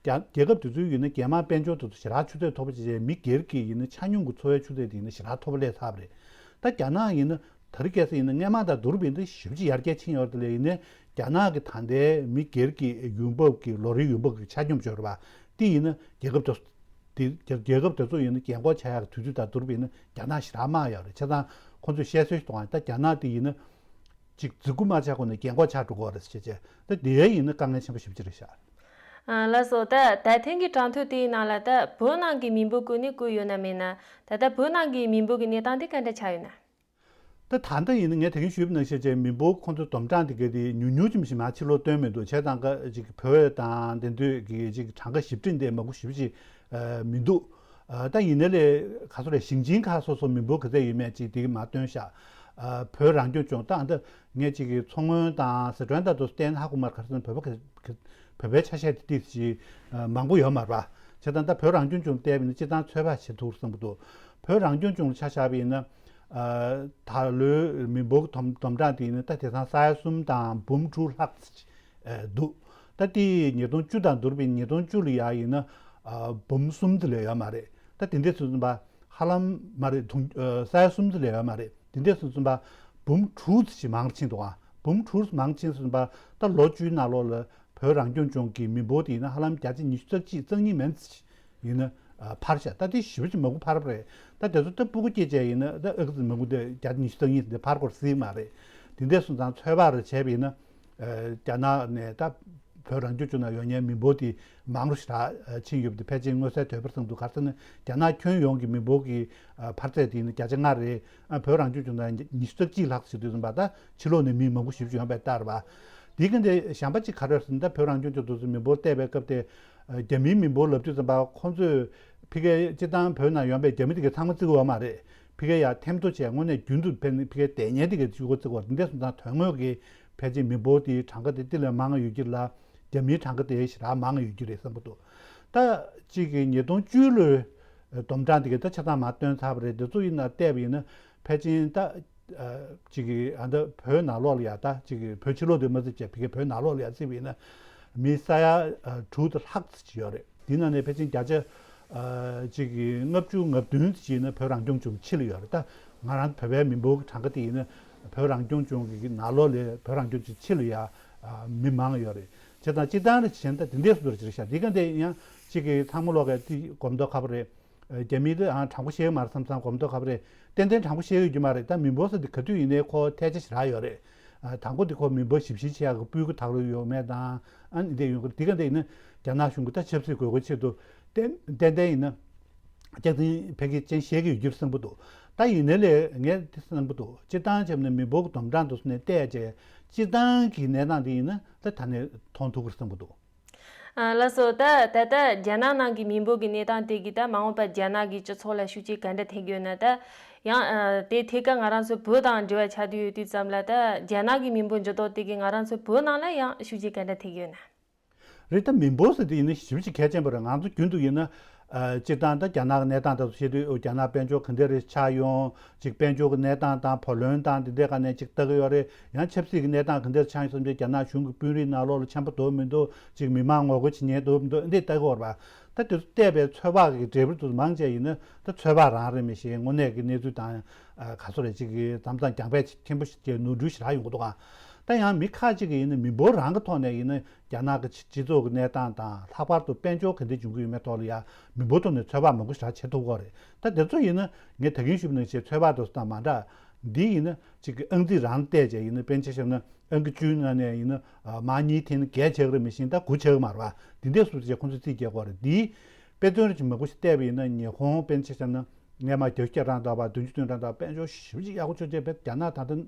རྒྱ་རྒྱལ་ཁབ་དེ་ཚོའི་ཡིན་ན་རྒྱ་དམར་དཔལ་འབྱོར་དེ་ཚོ་ཞེ་དྲག་ཆུ་ཚད་མཐོ་པོ་ཅིག་བྱས། མི་སྒེར་གྱི་ཡིན་ན་ཆ་སྙོམས་ཀྱི་འཚོ་བའི་ཆུ་ཚད་དེ་ཡིན་ན་ཞེ་དྲག་མཐོ་པོ་སླེབས་ཚར་བ་རེད། ད་རྒྱ་ནག་ཡིན་ན་ད་རེས་ཁ་སང་ཡིན་ན་སྔོན་མ་དང་བསྡུར་བ་ཡིན་ན་ཞེ་པོ་ཅིག་ཡར་རྒྱས་ཕྱིན་ཡོད་རེད། དེ་ལས་ཡིན་ན་རྒྱ་ནག་གི་ད་ལྟའི་མི་སྒེར་གྱི་ཡོང་འབབ་ཀྱི་ལོ་རེའི་ཡོང་འབབ་ཀྱི་ཆ་སྙོམས་འབྱོར་བ་དེ་ཡིན་ན་རྒྱལ་ཁབ་དེ་དེ་རྒྱལ་ཁབ་དེ་ཚོ་ཡིན་ན་རྒན་གོག་ཆགས་ཡག་གི་དུས་ཚོད་དང་བསྡུར་བ་ཡིན་ན་རྒྱ་ནག་ཞེ་དྲག་དམའ་ཡོད་རེད། བྱས་ཙང་ཁོང་ཚོས་བཤད་སྲོལ་ཞིག་འདུག་ག་ད་རྒྱ་ནག་དེ་ཡིན་ན། ཅིག་རྫིག་པོ་མ་ཆགས་གོང་ནས་རྒན་གོག་ཆགས་འགྲོ་གི་རེད་ཟེར་བྱས། ད་དེ་ཡིན་ན་དཀའ་ངལ་ཆེན་པོ་ཞེ་པོ་ཅིག་རེད་ཤག་ཨ་ལགས་སོ། ད་ད་ཐེངས་ཀྱི་གྲངས་ཐོ་དེའི་ནང་ལ་ད་བོད་ནང་གི་མི་འབོར་བཀོད་ནས་བཀོད་ཡོད་ན་མེད་ན། ད་ལྟ་བོད་ནང་གི་མི་འབོར་གྱི་གནས་སྟངས་དེ་ག་འདྲ་ཆགས་ཡོད་ན། ད་ད་ལྟ་ཡིན་ན་ངས་ད་གིན་ཞུས་པ་ནང་བཞིན་བྱས་མི་འབོར་ཁོང་ཚོ་བསྡོམས་གྲངས་དེ་ག་དེ་ཉུང་ཉུང་ཅིག་མ་ཞིག་ཕྱི་ལོགས་སྟོན་མི་འདུག་བྱས་ཙང་ཀ་ཅིག་བོད་དང་དེ་འདྲ་གི་ཅིག་གྲངས་ཀ་ཞིབ་ཕྲ་དེ་མང་པོ་ཞེ་པོ་ཅིག་མི་འདུག་ཨ་ད་ཡིན་ནའི་ལས་ག་ཚོད་རེད། ཞིང་ཆེན་ཁག་སོ་སོ་མི་འབོར་ག་ཚད་ཡོད་མེད་ཅིག་དེ་གི་མ་སྟོན་ཤག་ཨ་བོད་རང་སྐྱོང་ལྗོངས་ད་ཨ་ད་ངས་ཅིག་གི་མཚོ་སྔོན་དང་ཟི་ཁྲོན་དང་དུ་བལྟས་ན་ཧ་གོ་མ་རེད། ག་རེ་ཟེར་ན་བོད་པ་ག་ག་བོད་པའི་ཆ་ཤས་དེ་ཏིས་ཅིག་ཨ་མང་པོ་ཡོད་མ་རེད་པ། བྱས་ཙང་ད་བོད་རང་སྐྱོང་ལྗོངས་བལྟས་པ་ཡིན་ན་སྤྱིར་བཏང་ཚོད་དཔག་བྱེད་ཐུབ་བསམ་གྱི་འདུག་བོད་རང་སྐྱོང་ལྗོངས་ལ་ཆ་བཞག་པ་ཡིན་ན་ཨ་ད་ལོའི་མི་འབོར་བསྡོམས་བསྡོམས་གྲངས་དེ་ཡིན་ན་ད་དེང་སང་ས་ཡ་གསུམ་དང་འབུམ་དྲུག་ལྷག་ཙམ་ཅིག་ཨེ་འདུག་ད་ལྟའི་ཉིས་སྟོང་བཅུ་དང་བསྡུར་བའི་ཉིས་སྟོང་བཅུ་ལ་ཡ་ཡིན་ན་ཨ་འབུམ་གསུམ་དེ་ལས་ཡོད་མ་རེད། ད་དེ་འདྲས་སོང་ཙམ་པ་ཧ་ལམ་མ་རེད། དུང་ཨ་ས་ཡ་གསུམ་དེ་ལས་ཡོད་མ་རེད། དེ་འདྲས་སོང་ཙམ་པ་འབུམ་དྲུག་ཙམ་ཞིག་མང་རུ་ཕྱིན་འདུག་ཨ་འབུམ་དྲུག་ཙམ་མང་ཕྱིན་སོང་ཙམ་པ་ད་ལོ་བཅུའི་ནང་ལོགས་ལ་བོད་རང་སྐྱོང་ལྗོངས་ཀྱི་མི་འབོར་དེ་ཡིན་ན་ཧ་ལམ་བརྒྱ་ཆ་ཉི་ཤུ་རྩ་གཅིག་རྩ་གཉིས་མན་ཙམ་ཞིག་ཡིན་ན་ཨ་འཕར་ཤག་ད་དེ་ཞེ་པོ་ཅིག་མང་པོ་འཕར་བ་རེད། ད་དེ་ཚོ་ད་སྤུ་གུ་སྐྱེས་བྱས་ཡིན་ན་ད་ཨ་ཙི་མང་པོ་འདི་བརྒྱ་ཆ་ཉི་ཤུ་རྩ་གཉིས་འདི་འཕར་དགོས་སྲིད་མ་རེད། དེ་འདྲས་སོང་ཙང་ཚོད་དཔག་རེ་བྱས་པ་ཡིན་ན་ཨ་རྒྱ་ནག་ནས་ད་བོད་རང་སྐྱོང་ལྗོངས་ནང་ཡོད་མཁན་མི་འབོར་དེ་མང་རུ་ཞེ་དྲག་ཕྱིན་ཡོད་པ་དེ་ཕལ་ཆེར་མངོན་གསལ་དོད་པོ་རེད་བསམ་འདུག་ག་རེ་ཟེར་ན་རྒྱ་ནག་ཁྱོན་ཡོངས་ཀྱི་མི་འབོར་གྱི་ཨ་འཕར་ཚད་དེ་ཡིན་ན་བརྒྱ་ཆ་ལྔ་རེད། ཨ་བོད་རང་སྐྱོང་ལྗོངས་ནང་ཉི་ཤུ་རྩ་གཅིག་ལྷག་ཙམ་ཞིག་འདུག་ཙམ་པ་ད་ཕྱི་ལོགས་ནས་མི་མང་པོ་ཞེ་པོ་ཅིག་ཡོང་བའི་རྟགས་རེད་པ། དེའི་ག་འདྲ་གཞན་པ་ཅིག་ག་རེ་རེད་ཟེར་ན་ད་བོད་རང་སྐྱོང་ལྗོངས་དེ་ཚོ་མི་འབོར་བལྟས་པའི་སྐབས་དེ་ཨ་རྒྱ་མིའི་མི་འབོར་ལབ་དུས་ཙམ་པ་ཁོང་ཚོས་ཕ་གིར་སྤྱིར་བཏང་བོད་ནང་ཡོང་པའི་རྒྱ་མི་དེ་གའི་ཚང་མ་བརྩི་གི་ཡོད་མ་རེད། ཕ་གིར་ཡར་ཐེམ་ཐོ་བྱས་དངོས་གནས་རྒྱུན་དུ་ཕན་ཕ་གིར་བསྡད་མཁན་དེ་གའི་བཅུ་གོ་བརྩི་གི་ཡོད་རེད། འདི་འདྲ་སོང་ཙང་དོན་དངོས་ཀྱི་ཕལ་ཆེར་མི་འབོར་དེའི་གྲངས་ཀ་དེ་དེ་ལས་མང་ཡོད་ཀྱི་རེད་ལ། རྒྱ་མིའི་གྲངས་ཀ་དེ་ཞེ་དྲག་མང་ཡོད་ཀྱི་རེད་བསམ་གྱི་འདུག་ད་གཅིག་གི་ཉིས་སྟོང་བཅུ་ལོའི་བསྡོམས་གྲངས་དེ་གའི་ད་ཆ་ཚང་མར་བཏོན་ཚར་བ་རེད། དེ་ཚོ་ཡིན་ན་བལྟས་པ་ཡིན་ན་ཕལ་ཆེར་ད་ ཅིག་གི་ཨ་ད་བོད་ནང་ལོགས་ལ་ཡ་ད་ཅིག་གི་བོད་ཕྱི་ལོགས་དེ་མ་ཚད་ཅིག་བི་གའི་བོད་ནང་ལོགས་ལ་ཡ་བརྩིས་པ་ཡིན་ན་མི་ས་ཡ་དྲུག་དང་ལྷག་ཙམ་ཅིག་ཡོད་རེད། དེ་ནང་ནས་ཕལ་ཆེར་བརྒྱ་ཆ་ཅིག་གི་ལྔ་བཅུ་ང་བདུན་ཙམ་ཅིག་ཡིན་ན་བོད་རང་སྐྱོང་ལྗོངས་ཕྱི་ལ་ཡོད་རེད། ད་ང་རང་བོད་པའི་མི་འབོར་གྱི་གྲངས་ཀ་དེ་ཡིན་ན་བོད་རང་སྐྱོང་ལྗོངས་ཀྱི་ནང་ལོགས་ལ་བོད་རང་སྐྱོང་ལྗོངས་ཕྱི་ལ་ཡ་མི་མང་ཡོད་རེད། བྱས་ཙང་སྤྱིར་བཏང་རེད་བྱས་ན་ད་དེ་འདྲས་སུ་འདུག་རེད་ཤག་དེ་ག་འདྲས་ཡང་ཅིག་གི་ཚང་མ་ལོག་གི་དེ་གོམ་མདོག་ཁ་པོ་རེད། རྒྱ་མི་དེ་ཨང་དྲང་པོ་བཤད་ཀྱི་མ་རེད་བསམ་བསམ་གོམ་མདོག་ཁ་པོ་རེད། ཏན་ཏན་དྲང་པོ་བཤད་ཀྱི་ཡོད་རྒྱུ་མ་རེད། ད་མི་འབོར་ས་དེ་ག་དུས་ཡིན་ནའི་ཁོ་ཐལ་ཆ་ཞེ་དྲག་ཡོད་རེད། ཨ་དང་པོ་དེ་ཁོ་མི་འབོར་ཞེ་པོ་ཅིག་ཆེ་ཡག་གི་སྤུས་ཀ་དག་རུ་ཡོད་མེད་དང་ཨ་ནི་དེ་ཡོང་གི་རེད། དེ་ག་འདྲ་ཡིན་ན་རྒྱ་ནག་གཞུང་གི་ད་ཆབ་སྲིད་དགོས་མཁོ་ཆེད་དུ་ཏན་ཏན་ཏན་ཡིན་ན་སྐྱག་རྫུན་ཕལ་སྐད་ཅན་བཤད་ཀྱི་ཡོད་རྒྱུ་བསམ་གྱི་འདུག་ད་ཡིན་ནའི་ལས་ངས་དེ་བསམ་གྱི་འདུག་སྤྱིར་བཏང་བྱས་ན་མི་འབོར་གྱི་བསྡོམས་གྲངས་དུ་སོང་ནས་བལྟས་རྗེས་སྤྱིར་བཏང་གི་གནས་སྟངས་དེ་ཡིན་ན་ད་ད་ནས་མཐོང་ཐུབ་ཀྱི་རེད་བསམ་གྱི་འདུག་ཨ་ལགས་སོ། ད་ད་ལྟ་རྒྱ་ནག་ནང་གི་མི་འབོར་གྱི་གནས་སྟངས་དེ་གིས་ད་མ་འོངས་པར་རྒྱ་ནག་གི་སྤྱི་ཚོགས་ལ་ཤུགས་རྐྱེན་ག་འདྲ་ཐེབས་ཀྱི་ཡོད་ན། ད་ཡང་ཨ་དེ་ཐད་ཀར་ང་རང་ཚོ་བོད་དང་འབྲེལ་བ་ཆགས་བསྡད་ཡོད་དུས་ཙམ་ལ། ད་རྒྱ་ནག་གི་མི་འབོར་འགྱུར་ལྡོག་དེ་གིས་ང་རང་ཚོ་བོད་ནང་ལ་ཡང་ཤུགས་རྐྱེན་ག་འདྲ་ཐེབས་ཀྱི་ཡོད་ན། རེད། ད་མི་འབོར་ཟེར་དེ་ཡིན་ན་ཞེ་པོ་ཅིག་གལ་ཆེན་པོ་རེད། ང་ཚོ་རྒྱུན་དུ་ཡིན་ན་ཨ་སྤྱིར་བཏང་ད་རྒྱ་ནག་གི་གནས་སྟངས་དེ་ཚོ་བཤད་དུས་ཨོ་རྒྱ་ནག་དཔལ་འབྱོར་ག་འདྲ་རེ་ཆགས་ཡོང་། ཅིག་དཔལ་འབྱོར་གྱི་གནས་སྟངས་དང་བུ་ལོན་དང་དེ་འདྲའི་སྒང་ནས་ཅིག་ལྟ་གི་ཡོད་རེད། ཡང་ཆབ་སྲིད་ཀྱི་གནས་སྟངས་ག་འདྲ་ཆགས་ཡོང་བསམ་རྗེས་རྒྱ་ནག་གཞུང་གི་དཔོན་རིགས་ནང་ལོགས་ལ་འཆམ་པོ་འདུག་མི་འདུག་ཅིག་མི་མང་ངོ་རྒོལ་བྱེད་ཉེན་འདུག་མི་འདུག་འདི་ལྟ་གི་ཡོད་རེད་པ། ད་དེ་ཚོ་བལྟས་པའི་ཚོད་དཔག་གི་འབྲས་བུ་དེ་ཚོ་མང་ཆེ་ཡིན་ན་ད་ཚོད་དཔག་རང་རེད། མི་ཤེས་དངོས་གནས་ཀྱི་གནས་ཚུལ་དང་ཨ་ག་ཚོད་རེད་ཅིག་གི་མཚམས་མཚམས་རྒྱང་འཕེན་ཆེན་པོ་ཞིག་ནོར་འཁྲུལ་ཞེ་དྲག་ཡོང་གི་འདུག་ག་ད་ཡང་མི་ཁག་ཅིག་གིས་ཡིན་ན་མི་འབོར་རང་གི་ཐོག་ནས་ཡིན་ན་རྒྱ་ནག་གི་སྤྱི་ཚོགས་ཀྱི་གནས་སྟངས་དང་ལྷག་པར་དུ་དཔལ་འབྱོར་ག་འདྲ་འབྱུང་གི་ཡོད་མེད་ཐོག་ལ་ཡང་མི་འབོར་ཐོག་ནས་ཚོད་དཔག་མང་པོ་ཞེ་དྲག་བྱེད་ཐུབ་ཀྱི་ཡོད་རེད། ད་དེ་ཚོ་ཡིན་ན་ངས་ད་གིན་ཞུས་པ་ནང་བཞིན་ཚོད་དཔག་དེ་ཚོ་དང་མ་འདྲ། འདི་ཡིན་ན་ཅིག་གི་ཨང་རྩིས་རང་བལྟས་བྱས་ཡིན་ན་དཔེར་ན་ཆ་བཞག་ན་ཨང་ཀི་བཅུའི་ནང་ནས་ཡིན་ན་མར་གཉིས་འཐེན་ན་བརྒྱད་ཆགས་ཀྱི་རེད། མི་ཤེས་ད་དགུ་ཆགས་ཀྱི་མ་རེད་པ། འདི་འདྲས་སུ་བྱས་ཁོང་ཚོས་རྩིས་རྒྱག་གི་ཡོད་རེད། འདིའི་དཔེ་མཚོན་རེ་ཅིག་མང་པོ་ཞིག་བལྟས་པ་ཡིན་ན་ཉི་ཧོང་དཔེར་ན་ཆ་བཞག་ན་སྔས་མ་བརྒྱད་ཅུ་གྱ་གྲངས་ལྟ་བ་བདུན་ཅུ་དོན་གྲངས་ལྟ་བ་དཔལ་འབྱོར་ཞེ་པོ་ཅིག་ཡག་པོ་ཆགས་བྱས་པས་རྒྱ་ནག་ད་ལྟ་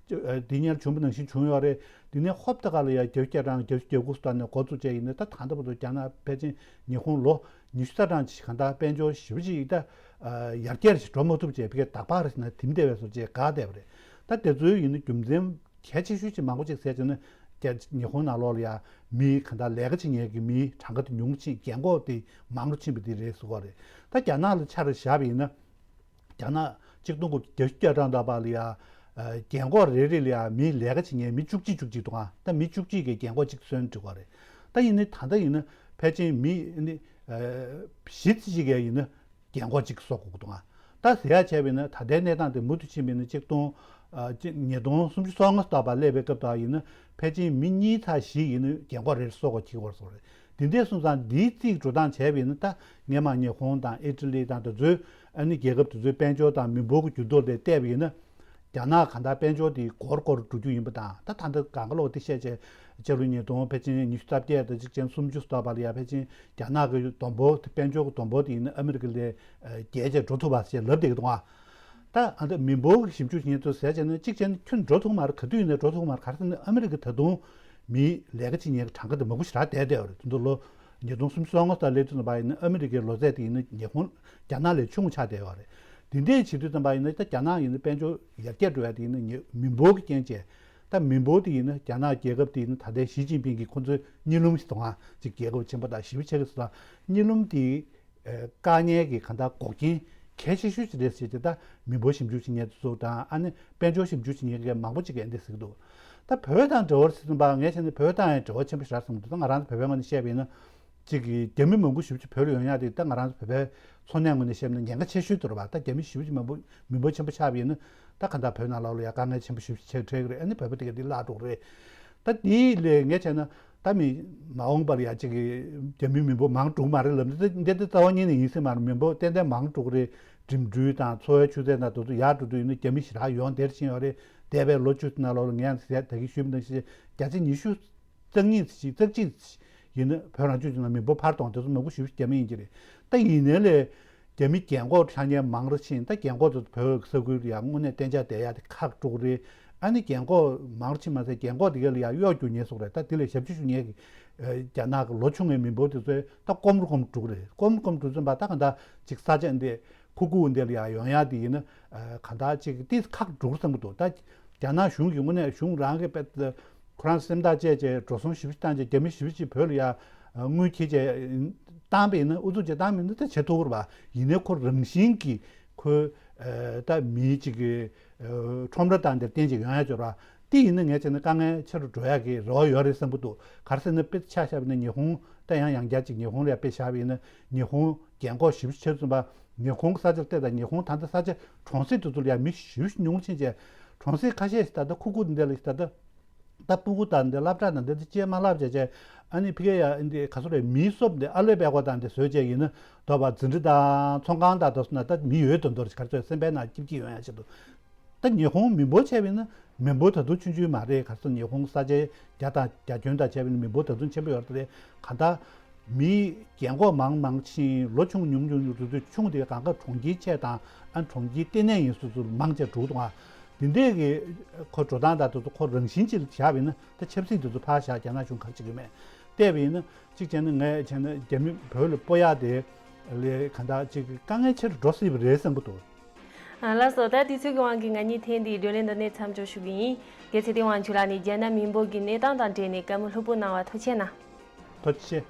འདི་སྔོན་བྱུང་བ་ནང་བཞིན་བྱུང་ཡོད་རེད། འདི་ནས་ཧོབ་ཏེ་ག་ལ་ཡ་བརྒྱད་ཅུ་གྱ་གྲངས་བརྒྱད་ཅུ་གྱ་དགུ་ཙམ་ནས་འགོ་བཙུགས་བྱས་ཡིན་ན་ད་ད་ལྟ་བར་དུ་རྒྱ་ནག་ཕལ་ཆེར་ཉི་ཧོང་ལོ་ཉི་ཤུ་རྩ་གྲངས་ཅིག་གང་ལྟར་དཔལ་འབྱོར་ཞེ་པོ་ཅིག་ད་ཡར་རྒྱས་ཞིག་འགྲོ་མ་ཐུབ་བྱས་ཕ་གིར་བདག་པ་རེ་ཟེར་ན་དེ་འདྲ་བས་སོ་ཅེས་དགའ་བསྡད་པ་རེད། ད་དེ་ཚོའི་ཡིན་ན་རྒྱུ་མཚན་གལ་ཆེ་ཤོས་ཅིག་མང་པོ་ཅིག་ཟེར་བྱས་ན་རྒྱ་ཉི་ཧོང་ནང་ལོགས་ལ་ཡ་མི་གང་ལྟར་ལས་ཀ་བྱེད་མཁན་གྱི་མིའི་གྲངས་ཀ་དེ་ཉུང་ཕྱིན་རྒན་གོག་དེ་མང་རུ་ཕྱིན་པ་དེ་རེད་ཟེར་གྱི་ཡོད་རེད། ད་རྒྱ་ནག་ལ་ཆ་རེ་བཞག་པ་ཡིན་ན། རྒྱ་ནག་ཆིག་སྟོང་དགུ་བརྒྱ་བརྒྱད་ཅུ་གྱ་གྲངས་ལྟ་བ་ལ་ཡ། རྒན་གོག་རེ་རེ་ལ་ཡ་མི་ལས་ཀ་བྱེད་མཁན་མི་བཅུ་གཅིག་བཅུ་གཅིག་འདུག་ག་ད་མི་བཅུ་གཅིག་གིས་རྒན་གོག་གཅིག་གསོན་འགྲིག་གི་རེད། ད་ཡིན་ནའི་ད་ལྟ་ཡིན་ན་ཕལ་ཆེར་མི་ནི་བཞི་ཙམ་ཅིག་གིས་ཡིན་ན་རྒན་གོག་གཅིག་གསོ་དགོས་ཀྱི་འདུག་ག་ད་ཟེར་ཡ་བྱས་པ་ཡིན་ན་ད་ལྟའི་གནས་སྟངས་དེ་མུ་མཐུད་ཕྱིན་པ་ཡིན་ན་ཆིག་སྟོང་ཉིས་སྟོང་སུམ་ཅུ་སོ་ལྔ་ལྟ་བ་སླེབས་པའི་སྐབས་དུ་ཡིན་ན་ཕལ་ཆེར་མི་གཉིས་ཚེག་བཞི་ཡིན་ན་རྒན་གོག་རེ་རེ་གསོ་དགོས་ཀྱི་ཡོད་རེད་ཟེར་གྱི་ཡོད་རེད། དེ་འདྲས་སོང་ཙང་འདིའི་རྩིས་འགྲོ་སྟངས་བྱས་པ་ཡིན་ན་ད་སྔས་མ་ཉི་ཧོང་དང་ཨི་ཊ་ལི་དང་དེ་ཚོའི་ཨ་ནི་རྒྱལ་ཁབ་དེ་ཚོའི་དཔལ་འབྱོར་དང་མི་འབོར་གྱི་འགྱུར་ལྡོག་ལ་བལྟས་པ་ཡིན་ན། རྒྱ་ནག་གང་ལྟར་དཔལ་འབྱོར་དེ་འགོར་འགོར་འགྲོ་རྒྱུ་ཡིན་པ་དང་ད་ད་ལྟ་གང་ག་ལོག་དེ་བཤད་བྱས་ཕྱི་ལོ་ཉིས་སྟོང་ཕལ་ཆེར་ཉི་ཤུ་རྩ་བརྒྱད་དང་གཅིག་ཅན་སུམ་ཅུ་ལྟ་བ་ལ་ཡ་ཕལ་ཆེར་རྒྱ་ནག་གི་བསྡོམས་འབོར་དེ་དཔལ་འབྱོར་གྱི་བསྡོམས་འབོར་དེ་ཡིན་ན་ཨ་མི་རི་ཀ་ལས་རྒྱལ་བྱས་འགྲོ་ཐུབ་པ་ཞེས་ལབ་བསྡད་ཀྱི་འདུག་ག་ད་ཨ་ད་མི་འབོར་གྱི་ཞིབ་འཇུག་བྱེད་མཁན་ཚོས་ཟེར་བྱས་ན་གཅིག་བྱས་ན་ཁྱོན་འགྲོ་ཐུབ་མ་རེད། ག་དུས་ཡིན་ན་འགྲོ་ཐུབ་མ་རེད། ག་རེ་ཟེར་ན་ཨ་མི་རི་ཀ་ད་དུང་མི་ལས་ཀ་བྱེད་མཁན་གྱི་གྲངས་ཀ་དེ་མང་པོ་ཞེ་དྲག་བསྡད་བསྡད་ཡོད་རེད། དེ་ཚོ་ལོ་ཉིས་སྟོང་སུམ་ཅུ་སོ་ལྔ་ཙམ་སླེབས་དུས་ཙམ་པ་ཡིན་ན་ཨ་མི་རི་ཀའི་ལོ་ཚད་དེ་ཡིན་ན་ཉི་ཧོང་རྒྱ་ནག་ལས་ཆུང་ཆགས་བསྡད་ཡོད་རེད། དེ་འདྲས་བྱེད་དུས་ཙམ་པ་ཡིན་ན་ད་རྒྱ་ནག་ཡིན་ན་དཔལ་འབྱོར་ཡར་རྒྱས་འགྲོ་ཡ་དེ་ཡིན་ན་ཉི་མི་འབོར་གྱི་རྐྱེན་བྱས། ད་མི་འབོར་དེ་ཡིན་ན་རྒྱ་ནག་རྒྱལ་ཁབ་དེ་ཡིན་ན་ད་ལྟའི་ཞི་ཅིན་ཕིང་གིས་ཁོ་ཚོའི་གཉིད་ལམ་ཞིག་གཏོང་ཡ་ཅིག་རྒྱལ་ཁབ་ཆེན་པོ་དང་ཞེ་པོ་ཆགས་ཀྱི་ཟེར་ད་གཉིད་ལམ་དེ། ཨེ་བཀག་ཉར་གྱི་གང་ལྟར་འགོག་རྐྱེན་གལ་ཆེ་ཤོས་ཅིག་རེད་ཟེར་གྱི། ད་མི་འབོར་ཞིབ་འཇུག་བྱེད་མཁན་ཚོ་དང་ཨ་ནི་དཔལ་འབྱོར་ཞིབ་འཇུག་བྱེད་མཁན་གྱི་མང་པོ་ཅིག་གིས་འདི་ཟེར་གྱི་འདུག་ད་བོད་དང་འབྲེལ་བ་ཟེར་ཙམ་པ་ངས་བྱས་ན་བོད་དང་ཡང་འབྲེལ་བ་ཆེན་པོ་ཞེ་དྲག་ཟེར་མི་འདུག་ད་ང་རང་ཚོ་བོད་པའི་ངོས་ནས་བཤད་པ་ཡིན་ན་ཅིག་གི་རྒྱ་མི་མང་པོ་ཞེ་པོ་ཅིག་བོད་ལ་ཡོང་ཡ་དེ་ད་ང་རང་ཚོ་བོད་པའི་འཚོ་གནས་ངོས་ནས་བཤད་ན་ཉེན་ཁ་ཆེ་ཤོས་དེ་རེད་པ། ད་རྒྱ་མི་ཞེ་པོ་ཅིག་མང་པོ་མི་འབོར་ཆེན་པོ་ཆགས་པ་ཡིན་ན་ད་གང་ལྟར་བོད་ནང་ལོགས་ལ་ཡང་དཀའ་ངལ་ཆེན་པོ་ཞེ་པོ་ཅིག་འཕྲད་འཕྲད་ཀྱི་རེད། ཨ་ནི་བོད་པ་དེ་ག་དེ་བརླག་འགྲོ་གི་རེད། ད་དེའི་ལས་ངས་བྱས་ན། ད་མི་མ་འོངས་པར་ཡ་གཅིག་གི་རྒྱ་མིའི་མི་འབོར་མང་འགྲོ་གི་མ་རེད་ལབ་ནས་འདི་འདི་རྩ་བ་ཉིད་ནས་ཡིན་སྲིད་མ་རེད། མི་འབོར་ཏན་ཏན་མང་འགྲོ་གི་རེད། འགྲིམ་འགྲུལ་དང་འཚོ་བའི་ཆུ་ཚད་དང་དེ་ཚོ་ཡར་འགྲོ་དུས་ཡིན་ན་རྒྱ་མི་ཞེ་དྲག་ཡོང་བསྡད་ཕྱིན་ཡོད་རེད། འདས་པའི་ལོ་བཅུ་ནང་ལོགས་ལ་ངས་ད་གིན་ཞུས་པ་ནང་བཞིན་བརྒྱ་ཆ་ཉི་ཤུ་རྩ་གཉིས་ཙམ་ཅིག་རྩ་གཅིག་ཡིན་ན་བོད་རང་སྐྱོང་ལྗོངས་ནང་མི་འབོར་འཕར་གཏོང་དེ་ཚོ་མང་པོ་ཞེ་པོ་རྒྱ་མི་ཡིན་གྱི་རེད། ད་ཡིན་ནའི་ལས། རྒྱ་མི་རྒན་གོག་ཆགས་མཁན་མང་རུ་ཕྱིན། ད་རྒན་གོག་ཚོ་བོད་ས་ཁུལ་ལ་ཡང་དངོས་གནས་གཏན་འཇགས་བསྡད་ཡ་དེ་ཁག་འགྲོ་གི་རེད། ཨ་ནི་རྒན་གོག་མང་རུ་ཕྱིན་མ་ཟད་རྒན་གོག་དེ་ག་ལ་ཡང་གཡོག་རྒྱུག་མཁན་སོགས་རེད། ད་དེ་ལ་ཞབས་ཕྱི་ཞུ་མཁན་གྱི་རྒྱ་ནག་གི་ལོ་ཆུང་བའི་མི་འབོར་དེ་ཚོས་ད་སྐོམ་རུ་སྐོམ་འགྲོ་གི་རེད། སྐོམ་རུ་སྐོམ་འགྲོ་ཙམ་པ་ད་གང་ལྟར་ཅིག་ས་ཆ་འདི་ཁུ་ཁུ་འདི་ལ་ཡང་ཡོང་ཡ་དེ་ཡིན་ན་གང་ལྟར་ཅིག་ཏིས་ཁག་འགྲོ་གི་བསམ་གྱི་འདུག་ད་རྒྱ་ནག་གཞུང་གི་དངོས་གནས་གཞུང་རང་གི་དཔེ། ཁོ་རང་སེམས་ཐག་བཅད་བྱས་འགྲོ་སོང་ཞེ་པོ་ཅིག་བཏང་བྱས་རྒྱ་མི་ཞེ་པོ་ཅིག་བོད་ལ་ཡ་དངུལ་འཁྱེར་བྱས་བཏང་བ་ཡིན་ན་ཨུ་ཚུགས་བྱས་བཏང་བ་ཡིན་ན་ད་བྱེད་ཐུབ་ཀྱི་རེད་པ། ཡིན་ནའི་ཁོ་རང་བཞིན་གྱིས་ཁོའི་ད་མིའི་ཅིག་གི་ ཁྲོམ་ར་དང་དེར་བརྟེན་ཅིག་ཡོང་ཡ་ཅིག་ཡོད་ར། དེ་ཡིན་ན་ངས་བྱས་ན་དཀའ་ངལ་ཆེ་རུ་འགྲོ་ཡ་གི་རེ་བ་ཡོད་རེད་བསམ་གྱི་འདུག་ག་རེ་ཟེར་ན་དཔེ་ཆ་བཞག་པ་ཡིན་ན་ཉི་ཧོང་ད་ཡང་ཡང་བསྐྱར་ཅིག་ཉི་ཧོང་ལ་དཔེ་བཞག་པ་ཡིན་ན་ཉི་ཧོང་རྒན་གོག་ཞེ་པོ་ཅིག་ཆགས་སོང་པ། ཉི་ཧོང་གི་ས་ཆར་བལྟས་དང་ཉི་ཧོང་ད་ལྟ་ས་ཆ་གྲོང་གསེབ་དེ་ཚོ་ལ་ཡང་མི་ཞེ་པོ་ཅིག་ཉུང་ཕྱིན་བྱས། གྲོང་གསེབ་ཁ་ཤས་ཤིག་ད་ལྟ་ཁུ་ཁུ་འདི་ལ་ཤི་ད་ལྟ། ད་སྤུ་གུ་དང་འདི་སློབ་གྲྭ་དང་འདི་ཚོ་སྐྱེལ་མ་ལབ་བྱས་བྱས། ཨ་ནི་ཕ་གི་ཡ་འདི་ག་ཚོད་རེད། མིའི་སོབ་འདི་ཨ་ལོས་པད་ཀོ་དང་འདི་བཟོས་བྱས་ཡིན་ན་དོ་བ་འཛིན་གྲྭ་དང་ཚོང་ཁང་དང་དེ་ཚོ་ན་ད་མི་ཡོད་དོན་དོ་རེད། ག་ཚོད་སེམས་པའི་ནང་སྐྱིད་སྐྱིད་ཡོང་ཡ་ཆེད་དུ། ད་ཉི་ཧོང་མི་འབོར་བྱས་པ་ཡིན་ན་མི་འབོར་ད་དུང་ཆུང་ཆུང་མ་རེད། ག་ཚོད་ཉི་ཧོང་ས་ཆའི་རྒྱ་དང་རྒྱ་ཁྱོན་དང་བྱས་པ་ཡིན་ན་མི་འབོར་ད་དུང་ཆེན་པོ་ཡོད་རེད། གང་ལྟར། མི་རྒན་གོག་མང་མང་ཕྱིན། ལོ་ཆུང་ཉུང་ཉུང་ཉུང་དུས་ཚོད་ཆུང་དེ་གང་ག་གྲོང་ཁྱེར་ཆེ་དང་ཨ་གྲོང་ཁྱེར་ལྟེ་གནས་ཡིན་སོ་སོ་མང་ཆེ་འགྲོ་གི་འདུག་ཨ། འདི་འདྲས་ཀྱི་ཁོ་འགྲོ་སྟངས་དང་དེ་ཚོ་ཁོ་རང་བཞིན་ཅིག་བཞག་པ་ཡིན་ན་ད་ཆབ་སྲིད་དེ་ཚོ་ཕར་བཞག་རྒྱ་ནག་གཞུང་ག་རེ་བྱེད་ཀྱི་ཡོད་མེད་བལྟས་པ་ཡིན་ན་གཅིག་བྱས་ན་ངས་བྱས་ན་རྒྱ་མི་བོད་ལ་སྤོ་ཡག་དེ་ལས་གང་ལྟར་ཅིག་དཀའ་ངལ་ཆེ་རུ་འགྲོ་སྲིད་པ་རེད་བསམ་གྱི་འདུག་ཨ་ལགས་སོ། ད་དུས་ཚོད་ཀྱི་དབང་གིས་ང་གཉིས་ཐེངས་འདིའི་བགྲོ་གླེང་འདི་ནས་མཚམས་འཇོག་ཞུ་གི་ཡིན། རྒྱལ་སྲས་བསྟན་དབང་ཆོས་ལགས་ནས་རྒྱ་ནག་མི་འབོར་གྱི་གནས་སྟངས་དང་འབྲེལ་ནས་བཀའ་མོལ་ལྷུག་པོ་གནང་བར་ཐུགས་རྗེ་གནང་། ཐུགས་རྗེ་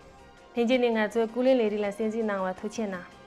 ཆེ། ལྷན་རྒྱས་ནས་ང་ཚོའི་སྐུ་ལས་ལས་རིགས་ལ་གསན་གཟིགས་གནང་བར་ཐུགས་རྗེ་གནང་།